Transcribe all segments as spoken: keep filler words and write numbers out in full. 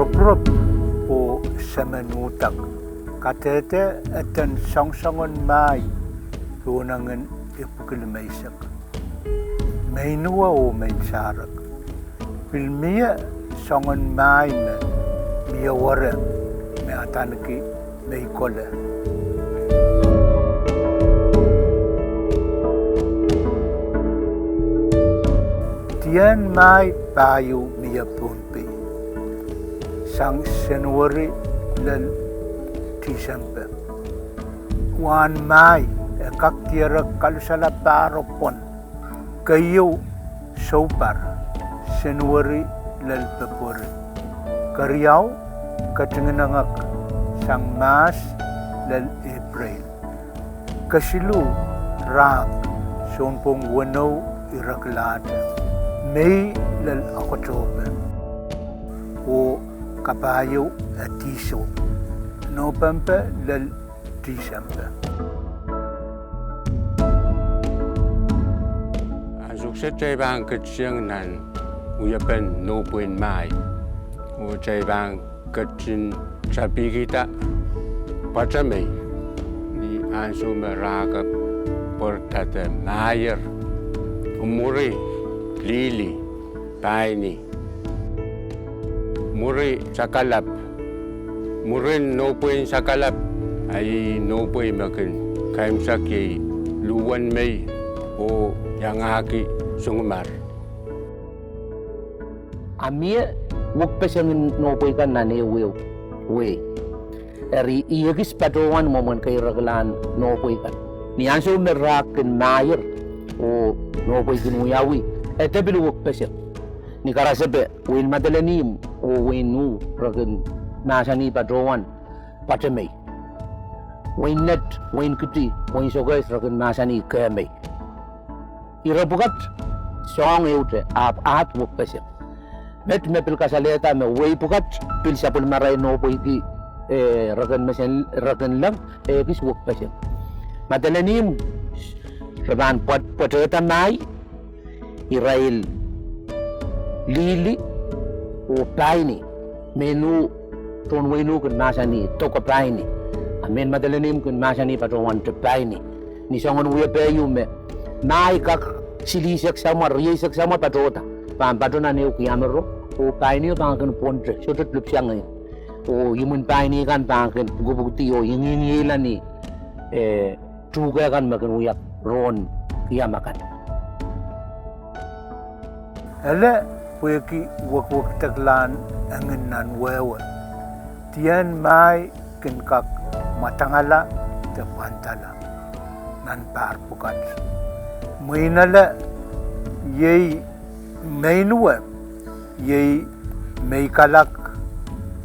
Ropirop oh semen uhdek kadehde eden soangsoangen mahi pohn engen epwiki limeisek. Meinue oh Meinsahrek. Pil mie soangen mahi me mie were me adaneki Meikole. Dihen mahi pahieu mie Pohnpei sang Senweri lel Tisempe. Wahn mahi e kak dierek kalusala pahr oh pwon. Keieu, soupar, Senweri lel Pepweri. Keriau, ketinginengek, sang Mahs lel Epreil. Kesiluh, rahk, sounpwong weneu ireklahte, Mei lel Oktohpe. Oh kapahieu e Tiso, Nopempe lel Tisempe. Ansou kiset kitail pahn ketingieng nan wiepen nohpwein mahi, oh kitail pahn ketin tapikihda pwoatemei ni ansou me rahk e pweridahte mahier, mwuri lili, paini, mwuri sakalap, mwurin nohpwein sakalap, a iei nohpwei me kin kaimwisekla iei luhwen mei oh iangahki songumar. A mie wekpesengin nohpwei kan nan ehuehu wehi. Eri I ekis patohwan mwomwen keireklahn nohpwei kan. Ni ansou me rahk kin mahier oh nohpwei kin wiawi, e de pil wekpeseng. Ni karasepe, wehin Madolenihmw oh wehin Nuh re kin mahsanih patohwan pwoatemei. Wehin Net, wehin Kiti, wehin Sokehs re kin mahsanih kehmei. Ire pwukat soahng ehute ahpw ahd wekpeseng. Met me pil kasalehda me wehi pwukat pil sapwellimarail nohpweiki, eh, re kin mesen, re kin leng, e ekis wekpeseng. Madolenihmw re pahn pwet-, pwetehda mahi, irail lili oh paini. Mehn Nuh, tohn wehin Nuh kin mahsanih doko paini. A mehn Madolenihmw kin mahsanih patohwan te paini. Ni soangen wiepe ieu me mahi kak silihsek samwa, rieisek samwa patohda, pahn patoh nan ehu kiamero, oh painio pahn kin pwonte, sohte lipwsang ie. Oh imwin paini kan pahn kin pwukipwukidi oh ingihngihlahng ni, eh, tuhke kan me kin wia rohn kiama kan. Ele pwehki wekwekideklahn engin nan wehwe, dihen mahi kin kak mwadangala de pwandala nan pahr pwukat. Mwein ele, iei Meinue, iei Meikalak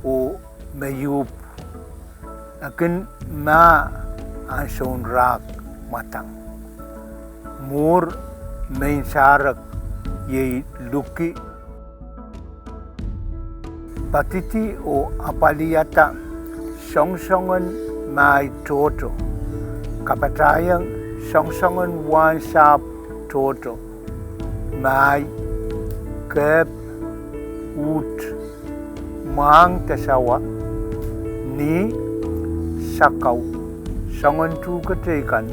oh Meiuhpw. E kin mah ansoun rahk mwadang. Mwuhr Meinsahrek, iei Luki. Padidi oh apwalihada soangsoangen mahi tohto. Kapatahieng soangsoangen wahn sahpw tohto. Mahi, kehp, uht, mwahng de sawa, nih, sakau, soangen tuhke teikan,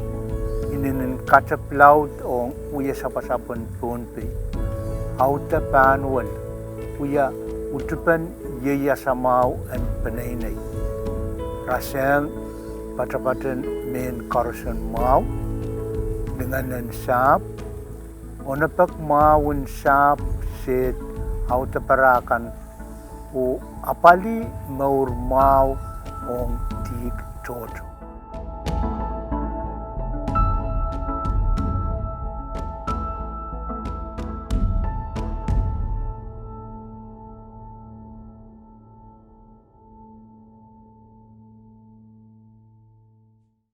inenen katep laud ong wia sapwasapwen Pohnpei. Audepen pahnwel, wia utipen ieias mwahu en peneinei. Rasehng poatopoaten mehn koarosen mwahu, lingenen sahpw, onopek mwahun sahpw, sehd, audepara kan, oh apwalih mour mwahu ong dihk tohto.